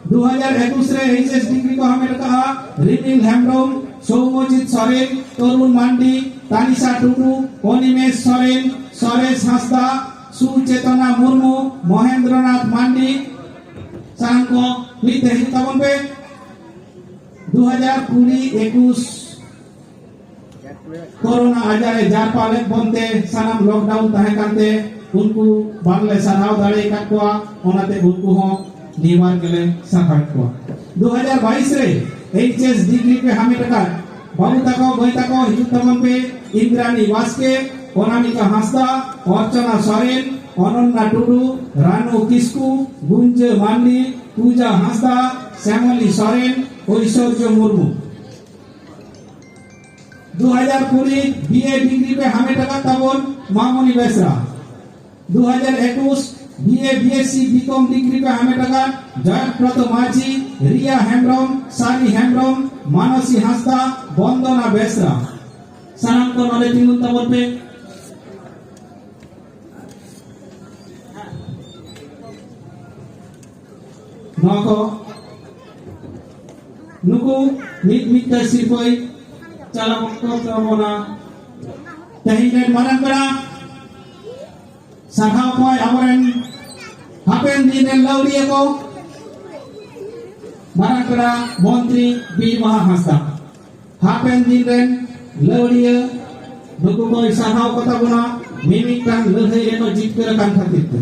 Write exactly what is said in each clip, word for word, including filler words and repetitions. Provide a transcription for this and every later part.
ᱫᱩ ᱦᱟᱡᱟᱨ ᱮᱠᱩᱥ ᱨᱮ ᱮᱭᱤᱪ ᱮᱥ ᱰᱤᱜᱽᱨᱤ ᱠᱚ ᱦᱟᱢᱮᱴ ᱟᱠᱟᱫᱼᱟ ᱨᱤᱢᱤᱞ ᱦᱮᱢᱵᱨᱚᱢ, ᱥᱳᱣᱢᱚᱡᱤᱛ ᱥᱚᱨᱮᱱ, ᱛᱚᱨᱩᱱ ᱢᱟᱱᱰᱤ, ᱛᱟᱱᱤᱥᱟ ᱴᱩᱰᱩ, ᱚᱱᱤᱢᱮᱥ ᱥᱚᱨᱮᱱ, ᱥᱚᱨᱮᱥ ᱦᱟᱸᱥᱫᱟ, ᱥᱩᱪᱮᱛᱚᱱᱟ ᱢᱩᱨᱢᱩ, ᱢᱚᱦᱮᱱᱫᱨᱚᱱᱟᱛᱷ ᱢᱟᱱᱰᱤ᱾ ᱥᱟᱱᱟᱢ ᱠᱚ ᱢᱤᱫ ᱛᱮ ᱦᱤᱡᱩᱜ ᱛᱟᱵᱚᱱ ᱯᱮ᱾ ᱫᱩ ᱦᱟᱡᱟᱨ ᱠᱩᱲᱤ ᱮᱠᱩᱥ ᱠᱳᱨᱳᱱᱟ ᱟᱡᱟᱨ ᱮ ᱡᱟᱨᱯᱟ ᱞᱮᱫ ᱵᱚᱱ ᱛᱮ ᱥᱟᱱᱟᱢ ᱞᱚᱠᱰᱟᱣᱩᱱ ᱛᱟᱦᱮᱸ ᱠᱟᱱᱛᱮ ᱩᱱᱠᱩ ᱵᱟᱝᱞᱮ ᱥᱟᱨᱦᱟᱣ ᱫᱟᱲᱮ ᱟᱠᱟᱫ ᱠᱚᱣᱟ, ᱚᱱᱟᱛᱮ ᱩᱱᱠᱩ ᱦᱚᱸ ᱱᱤᱭᱟᱹ ᱵᱟᱨ ᱜᱮᱞᱮ ᱥᱟᱨᱦᱟᱣᱮᱫ ᱠᱚᱣᱟ᱾ ᱫᱩ ᱦᱟᱡᱟᱨ ᱵᱟᱭᱤᱥ ᱨᱮ ᱮᱭᱤᱪ ᱮᱥ ᱰᱤᱜᱽᱨᱤ ᱯᱮ ᱦᱟᱢᱮᱴ ᱟᱠᱟᱫ ᱵᱟᱹᱵᱩ ᱛᱟᱠᱚ, ᱢᱟᱹᱭ ᱛᱟᱠᱚ, ᱦᱤᱡᱩᱜ ᱛᱟᱵᱚᱱ ᱯᱮ᱾ ᱤᱱᱫᱨᱟᱱᱤ ᱵᱟᱥᱠᱮ, ᱚᱱᱟᱢᱤᱠᱟ ᱦᱟᱸᱥᱫᱟ, ᱚᱨᱪᱚᱱᱟ ᱥᱚᱨᱮᱱ, ᱚᱱᱚᱱᱱᱟ ᱴᱩᱰᱩ, ᱨᱟᱱᱩ ᱠᱤᱥᱠᱩ, ᱜᱩᱧᱡᱟᱹ ᱢᱟᱱᱰᱤ, ᱯᱩᱡᱟ ᱦᱟᱸᱥᱫᱟ, ᱥᱭᱟᱢᱚᱞᱤ ᱥᱚᱨᱮᱱ, ᱳᱭᱥᱚᱨᱡᱚ ᱢᱩᱨᱢᱩ᱾ ᱫᱩ ᱦᱟᱡᱟᱨ ᱠᱩᱲᱤ ᱵᱤ ᱮ ᱰᱤᱜᱽᱨᱤ ᱯᱮ ᱦᱟᱢᱮᱴ ᱟᱠᱟᱫ ᱛᱟᱵᱚᱱ ᱢᱟᱢᱚᱱᱤ ᱵᱮᱥᱨᱟ᱾ ᱫᱩ ᱦᱟᱡᱟᱨ ᱮᱠᱩᱥ B A B S C B Com degree ᱯᱮ ᱦᱟᱢᱮᱴ ᱟᱠᱟᱫ ᱡᱚᱭᱚᱱᱛᱨᱚᱛᱚ ᱢᱟᱹᱡᱷᱤ, ᱨᱤᱭᱟ ᱦᱮᱢᱵᱨᱚᱢ, ᱥᱟᱨᱤ ᱦᱮᱢᱵᱨᱚᱢ, ᱢᱟᱱᱚᱥᱤ ᱦᱟᱸᱥᱫᱟ, ᱵᱚᱱᱫᱚᱱᱟ ᱵᱮᱥᱨᱟ᱾ ᱥᱟᱱᱟᱢ ᱠᱚ ᱱᱚᱰᱮ ᱛᱤᱸᱜᱩᱱ ᱛᱟᱵᱚᱱ ᱯᱮ᱾ ᱱᱚᱣᱟ ᱠᱚ ᱱᱩᱠᱩ ᱢᱤᱫ ᱢᱤᱫ ᱛᱮ ᱥᱤᱨᱯᱟᱹᱭ ᱪᱟᱞᱟᱣ ᱠᱚ ᱛᱟᱵᱚᱱᱟ᱾ ᱛᱮᱦᱮᱧ ᱨᱮᱱ ᱢᱟᱨᱟᱝ ᱯᱮᱲᱟ ᱥᱟᱨᱦᱟᱣ ᱠᱚᱣᱟᱭ ᱟᱵᱚᱨᱮᱱ ᱦᱟᱯᱮᱱ ᱫᱤᱱ ᱨᱮᱱ ᱞᱟᱹᱣᱲᱤᱭᱟᱹ ᱠᱚ, ᱢᱟᱨᱟᱝ ᱯᱮᱲᱟ ᱢᱚᱱᱛᱨᱤ ᱵᱤᱨ ᱵᱟᱦᱟ ᱦᱟᱸᱥᱫᱟ᱾ ᱦᱟᱯᱮᱱ ᱫᱤᱱ ᱨᱮᱱ ᱞᱟᱹᱣᱲᱤᱭᱟᱹ ᱱᱩᱠᱩ ᱠᱚᱭ ᱥᱟᱨᱦᱟᱣ ᱠᱚ ᱛᱟᱵᱚᱱᱟ, ᱢᱤᱢᱤᱫᱴᱟᱝ ᱞᱟᱹᱲᱦᱟᱹᱭ ᱨᱮᱠᱚ ᱡᱤᱛᱠᱟᱹᱨ ᱟᱠᱟᱱ ᱠᱷᱟᱹᱛᱤᱨ ᱛᱮ᱾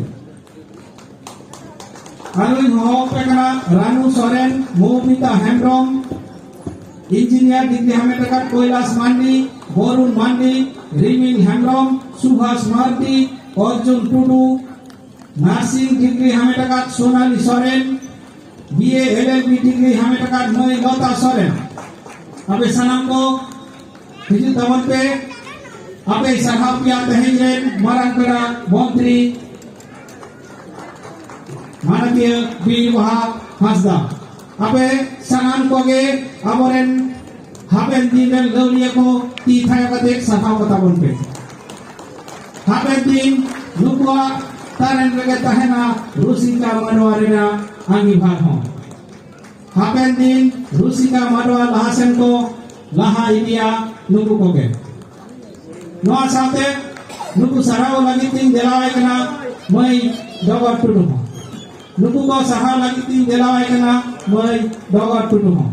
ᱟᱨᱚᱧ ᱦᱚᱦᱚ ᱟᱯᱮ ᱠᱟᱱᱟ ᱨᱟᱱᱩ ᱥᱚᱨᱮᱱ, ᱢᱳᱢᱤᱛᱟ ᱦᱮᱢᱵᱨᱚᱢ, ᱤᱧᱡᱤᱱᱤᱭᱟᱨ ᱰᱤᱜᱽᱨᱤ ᱦᱟᱢᱮᱴ ᱟᱠᱟᱫ ᱠᱳᱭᱞᱟᱥ ᱢᱟᱱᱰᱤ, ᱵᱚᱨᱩᱱ ᱢᱟᱱᱰᱤ, ᱨᱤᱢᱤᱞ ᱦᱮᱢᱵᱨᱚᱢ, ᱥᱩᱵᱷᱟᱥ ᱢᱟᱨᱰᱤ, ᱚᱨᱡᱩᱱ ᱴᱩᱰᱩ, ᱱᱟᱨᱥᱤᱝ ᱰᱤᱜᱽᱨᱤ ᱦᱟᱢᱮᱴ ᱟᱠᱟᱫ ᱥᱳᱱᱟᱞᱤ ᱥᱚᱨᱮᱱ, ᱵᱤ ᱮ ᱮᱞ ᱮᱞ ᱵᱤ ᱰᱤᱜᱽᱨᱤ ᱦᱟᱢᱮᱴ ᱟᱠᱟᱫ ᱢᱟᱹᱭ ᱞᱚᱛᱟ ᱥᱚᱨᱮᱱ᱾ ᱟᱯᱮ ᱥᱟᱱᱟᱢ ᱠᱚ ᱦᱤᱡᱩᱜ ᱛᱟᱵᱚᱱ ᱯᱮ᱾ ᱟᱯᱮ ᱥᱟᱨᱦᱟᱣ ᱯᱮᱭᱟ ᱛᱮᱦᱮᱧ ᱨᱮᱱ ᱢᱟᱨᱟᱝ ᱯᱮᱲᱟ ᱢᱚᱱᱛᱨᱤ ᱢᱟᱱᱚᱛᱤᱭᱟᱹ ᱵᱤᱨ ᱵᱟᱦᱟ ᱦᱟᱸᱥᱫᱟ᱾ ᱟᱯᱮ ᱥᱟᱱᱟᱢ ᱠᱚᱜᱮ ᱟᱵᱚᱨᱮᱱ ᱦᱟᱯᱮᱱ ᱫᱤᱱ ᱨᱮᱱ ᱞᱟᱹᱣᱲᱤᱭᱟᱹ ᱠᱚ ᱛᱤ ᱛᱷᱟᱭᱚ ᱠᱟᱛᱮ ᱥᱟᱨᱦᱟᱣ ᱠᱚ ᱛᱟᱵᱚᱱ ᱯᱮ᱾ ᱦᱟᱯᱮᱱ ᱫᱤᱱ ᱱᱩᱠᱩᱣᱟᱜ ᱛᱟᱨᱮᱱ ᱨᱮᱜᱮ ᱛᱟᱦᱮᱱᱟ ᱨᱩᱥᱤᱠᱟ ᱢᱟᱰᱣᱟ ᱨᱮᱱᱟᱜ ᱟᱸᱜᱤᱵᱷᱟᱨ ᱦᱚᱸ᱾ ᱦᱟᱯᱮᱱ ᱫᱤᱱ ᱨᱩᱥᱤᱠᱟ ᱢᱟᱰᱣᱟ ᱞᱟᱦᱟ ᱥᱮᱱ ᱠᱚ ᱞᱟᱦᱟ ᱤᱫᱤᱭᱟ ᱱᱩᱠᱩ ᱠᱚᱜᱮ᱾ ᱱᱚᱣᱟ ᱥᱟᱶᱛᱮ ᱱᱩᱠᱩ ᱥᱟᱨᱦᱟᱣ ᱞᱟᱹᱜᱤᱫ ᱛᱤᱧ ᱫᱮᱞᱟᱣᱟᱭ ᱠᱟᱱᱟ ᱢᱟᱹᱭ ᱰᱚᱜᱚᱨ ᱴᱩᱰᱩ ᱦᱚᱸ᱾ ᱱᱩᱠᱩ ᱠᱚ ᱥᱟᱨᱦᱟᱣ ᱞᱟᱹᱜᱤᱫ ᱛᱤᱧ ᱫᱮᱞᱟᱣᱟᱭ ᱠᱟᱱᱟ ᱢᱟᱹᱭ ᱰᱚᱜᱚᱨ ᱴᱩᱰᱩ ᱦᱚᱸ᱾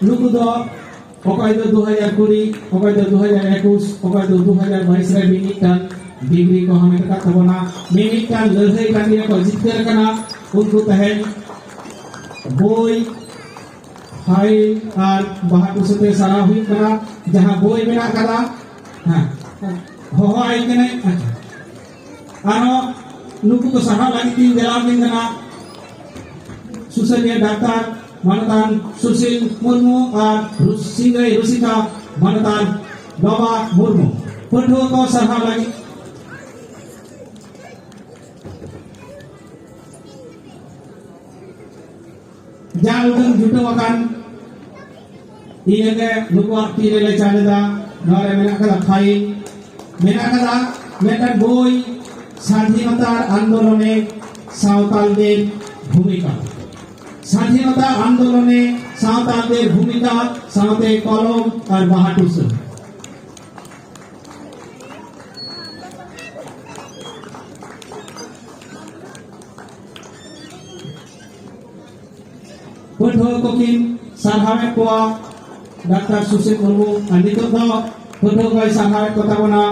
ᱱᱩᱠᱩ ᱫᱚ ᱚᱠᱚᱭ ᱫᱚ ᱫᱩ ᱦᱟᱡᱟᱨ ᱠᱩᱲᱤ, ᱚᱠᱚᱭ ᱫᱚ ᱫᱩ ᱦᱟᱡᱟᱨ ᱮᱠᱩᱥ, ᱚᱠᱚᱭ ᱫᱚ ᱫᱩ ᱦᱟᱡᱟᱨ ᱵᱟᱭᱤᱥ ᱨᱮ ᱢᱤᱢᱤᱫᱴᱟᱝ ᱰᱤᱜᱽᱨᱤ ᱠᱚ ᱦᱟᱢᱮᱴ ᱟᱠᱟᱫ ᱛᱟᱵᱚᱱᱟ, ᱢᱤᱢᱤᱫᱴᱟᱝ ᱞᱟᱹᱲᱦᱟᱹᱭ ᱴᱟᱺᱰᱤ ᱨᱮᱠᱚ ᱡᱤᱛᱠᱟᱹᱨ ᱟᱠᱟᱱᱟ᱾ ᱩᱱᱠᱩ ᱛᱮᱦᱮᱧ ᱵᱳᱭ, ᱯᱷᱟᱭᱤᱞ ᱟᱨ ᱵᱟᱦᱟ ᱴᱩᱥᱩ ᱛᱮ ᱥᱟᱨᱦᱟᱣ ᱦᱩᱭᱩᱜ ᱠᱟᱱᱟ᱾ ᱡᱟᱦᱟᱸ ᱵᱳᱭ ᱢᱮᱱᱟᱜ ᱟᱠᱟᱫᱟ, ᱦᱮᱸ, ᱦᱚᱦᱚ ᱟᱭ ᱠᱟᱹᱱᱟᱹᱧ᱾ ᱟᱪᱪᱷᱟ, ᱟᱨᱦᱚᱸ ᱱᱩᱠᱩ ᱠᱚ ᱥᱟᱨᱦᱟᱣ ᱞᱟᱹᱜᱤᱫ ᱤᱧ ᱫᱮᱞᱟ ᱟᱹᱵᱤᱱ ᱠᱟᱱᱟ ᱥᱩᱥᱟᱹᱨᱤᱭᱟᱹ ᱰᱟᱠᱛᱟᱨ ᱢᱟᱱᱚᱛᱟᱱ ᱥᱩᱥᱤᱞ ᱢᱩᱨᱢᱩ ᱟᱨ ᱨᱩᱥ-, ᱥᱤᱝᱨᱟᱹᱭ ᱨᱩᱥᱤᱠᱟ ᱢᱟᱱᱚᱛᱟᱱ ᱞᱚᱵᱟ ᱢᱩᱨᱢᱩ᱾ ᱯᱟᱹᱴᱷᱩᱣᱟᱹ ᱠᱚ ᱥᱟᱨᱦᱟᱣ ᱞᱟᱹᱜᱤᱫ ᱡᱟ ᱩᱰᱟᱹᱝ ᱡᱩᱴᱟᱹᱣ ᱟᱠᱟᱱ, ᱤᱱᱟᱹᱜᱮ ᱱᱩᱠᱩᱣᱟᱜ ᱛᱤ ᱨᱮᱞᱮ ᱪᱟᱞ ᱮᱫᱟ᱾ ᱱᱚᱣᱟ ᱨᱮ ᱢᱮᱱᱟᱜ ᱠᱟᱫᱟ ᱯᱷᱟᱭᱤᱞ, ᱢᱮᱱᱟᱜ ᱠᱟᱫᱟ ᱢᱤᱫᱴᱟᱝ ᱵᱳᱭ, ᱥᱟᱫᱷᱤᱱᱚᱛᱟ ᱟᱱᱫᱳᱞᱚᱱᱮ ᱥᱟᱶᱛᱟᱞ ᱫᱮᱨ ᱵᱷᱩᱢᱤᱠᱟ, ᱥᱟᱫᱷᱤᱱᱚᱛᱟ ᱟᱱᱫᱳᱞᱚᱱᱮ ᱥᱟᱶᱛᱟᱞ ᱫᱮᱨ ᱵᱷᱩᱢᱤᱠᱟ, ᱥᱟᱶᱛᱮ ᱠᱚᱞᱚᱢ ᱟᱨ ᱵᱟᱦᱟ ᱴᱩᱥᱟᱹ᱾ ᱯᱟᱹᱴᱷᱩᱣᱟᱹ ᱠᱚᱠᱤᱱ ᱥᱟᱨᱦᱟᱣᱮᱫ ᱠᱚᱣᱟ ᱰᱟᱠᱛᱟᱨ ᱥᱩᱥᱤᱞ ᱢᱩᱨᱢᱩ᱾ ᱟᱨ ᱱᱤᱛᱚᱜ ᱫᱚ ᱯᱟᱹᱴᱷᱩᱣᱟᱹ ᱠᱚᱭ ᱥᱟᱨᱦᱟᱣᱮᱫ ᱠᱚ ᱛᱟᱵᱚᱱᱟ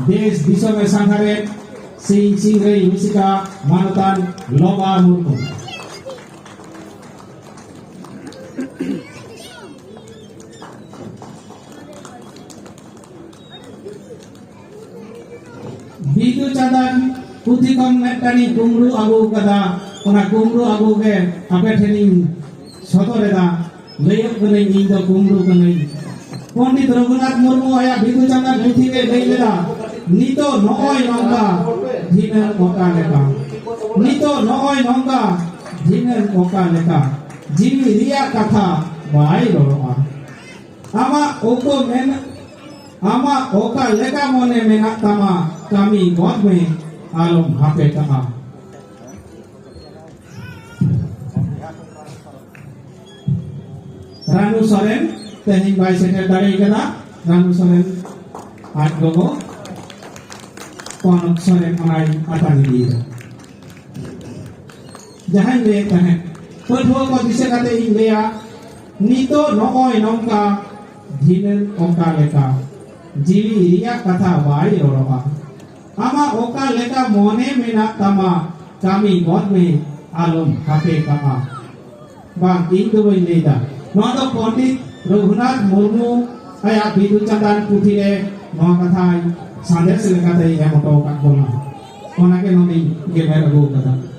ᱫᱮᱥ ᱫᱤᱥᱚᱢᱮ ᱥᱟᱸᱜᱷᱟᱨᱮᱫ ᱥᱤᱧ ᱥᱤᱝᱨᱟᱹᱭ ᱨᱩᱥᱤᱠᱟ ᱢᱟᱱᱚᱛᱟᱱ ᱞᱚᱵᱟ ᱢᱩᱨᱢᱩ᱾ ᱵᱤᱫᱩ ᱪᱟᱸᱫᱟᱱ ᱯᱩᱛᱷᱤ ᱠᱷᱚᱱ ᱢᱤᱫᱴᱟᱝ ᱤᱧ ᱠᱩᱢᱵᱽᱲᱩ ᱟᱹᱜᱩ ᱠᱟᱫᱟ᱾ ᱚᱱᱟ ᱠᱩᱢᱵᱽᱲᱩ ᱟᱹᱜᱩ ᱜᱮ ᱟᱯᱮ ᱴᱷᱮᱱᱤᱧ ᱥᱚᱫᱚᱨ ᱮᱫᱟ᱾ ᱞᱟᱹᱭᱚᱜ ᱠᱟᱹᱱᱟᱹᱧ, ᱤᱧ ᱫᱚ ᱠᱩᱢᱵᱽᱲᱩ ᱠᱟᱹᱱᱟᱹᱧ᱾ ᱯᱚᱱᱰᱤᱛ ᱨᱚᱜᱷᱩᱱᱟᱛᱷ ᱢᱩᱨᱢᱩ ᱟᱭᱟᱜ ᱵᱤᱫᱩ ᱪᱟᱸᱫᱟᱱ ᱯᱩᱛᱷᱤ ᱨᱮ ᱞᱟᱹᱭ ᱞᱮᱫᱟ, ᱱᱤᱛᱚᱜ ᱱᱚᱜᱼᱚᱭ ᱱᱚᱝᱠᱟ, ᱫᱷᱤᱱᱟᱹᱝ ᱚᱠᱟ ᱞᱮᱠᱟ? ᱱᱤᱛᱚᱜ ᱱᱚᱜᱼᱚᱭ ᱱᱚᱝᱠᱟ, ᱫᱷᱤᱱᱟᱹᱝ ᱚᱠᱟ ᱞᱮᱠᱟ? ᱡᱤᱣᱤ ᱨᱮᱭᱟᱜ ᱠᱟᱛᱷᱟ ᱵᱟᱭ ᱨᱚᱲᱚᱜᱼᱟ᱾ ᱟᱢᱟᱜ ᱚᱠᱚ ᱢᱮᱱ, ᱟᱢᱟᱜ ᱚᱠᱟ ᱞᱮᱠᱟ ᱢᱚᱱᱮ ᱢᱮᱱᱟᱜ ᱛᱟᱢᱟ, ᱠᱟᱹᱢᱤ ᱜᱚᱫ ᱢᱮ, ᱟᱞᱚᱢ ᱦᱟᱯᱮ ᱠᱟᱜᱼᱟ᱾ ᱨᱟᱱᱩ ᱥᱚᱨᱮᱱ ᱛᱮᱦᱮᱧ ᱵᱟᱭ ᱥᱮᱴᱮᱨ ᱫᱟᱲᱮ ᱠᱟᱫᱟ᱾ ᱨᱟᱱᱩ ᱥᱚᱨᱮᱱ ᱟᱡ ᱜᱚᱜᱚ ᱯᱚᱱᱚᱛ ᱥᱚᱨᱮᱱ ᱚᱱᱟᱭ ᱟᱛᱟᱝ ᱤᱫᱤᱭᱮᱫᱟ᱾ ᱡᱟᱦᱟᱸᱧ ᱞᱟᱹᱭᱮᱫ ᱛᱟᱦᱮᱸᱫ, ᱯᱟᱹᱴᱷᱩᱣᱟᱹ ᱠᱚ ᱫᱤᱥᱟᱹ ᱠᱟᱛᱮ ᱤᱧ ᱞᱟᱹᱭᱟ, ᱱᱤᱛᱚᱜ ᱱᱚᱜᱼᱚᱭ ᱱᱚᱝᱠᱟ, ᱫᱷᱤᱱᱟᱹᱝ ᱚᱠᱟ ᱞᱮᱠᱟ, ᱡᱤᱣᱤ ᱨᱮᱭᱟᱜ ᱠᱟᱛᱷᱟ ᱵᱟᱭ ᱨᱚᱲᱚᱜᱼᱟ᱾ ᱟᱢᱟᱜ ᱚᱠᱟ ᱞᱮᱠᱟ ᱢᱚᱱᱮ ᱢᱮᱱᱟᱜ ᱛᱟᱢᱟ, ᱠᱟᱹᱢᱤ ᱜᱚᱫ ᱢᱮ, ᱟᱞᱚᱢ ᱦᱟᱯᱮ ᱠᱟᱜᱼᱟ᱾ ᱵᱟᱝ, ᱤᱧ ᱫᱚ ᱵᱟᱹᱧ ᱞᱟᱹᱭᱫᱟ, ᱱᱚᱣᱟ ᱫᱚ ᱯᱚᱱᱰᱤᱛ ᱨᱚᱜᱷᱩᱱᱟᱛᱷ ᱢᱩᱨᱢᱩ ᱟᱭᱟᱜ ᱵᱤᱫᱩ ᱪᱟᱸᱫᱟᱱ ᱯᱩᱛᱷᱤ ᱨᱮ ᱱᱚᱣᱟ ᱠᱟᱛᱷᱟᱭ ᱥᱟᱸᱫᱮᱥ ᱞᱮᱠᱟᱛᱮᱭ ᱮᱢ ᱦᱚᱴᱚ ᱟᱠᱟᱫ ᱵᱚᱱᱟ᱾ ᱚᱱᱟᱜᱮ ᱱᱚᱰᱮᱧ ᱜᱮᱢᱮᱨ ᱟᱹᱜᱩ ᱟᱠᱟᱫᱟ᱾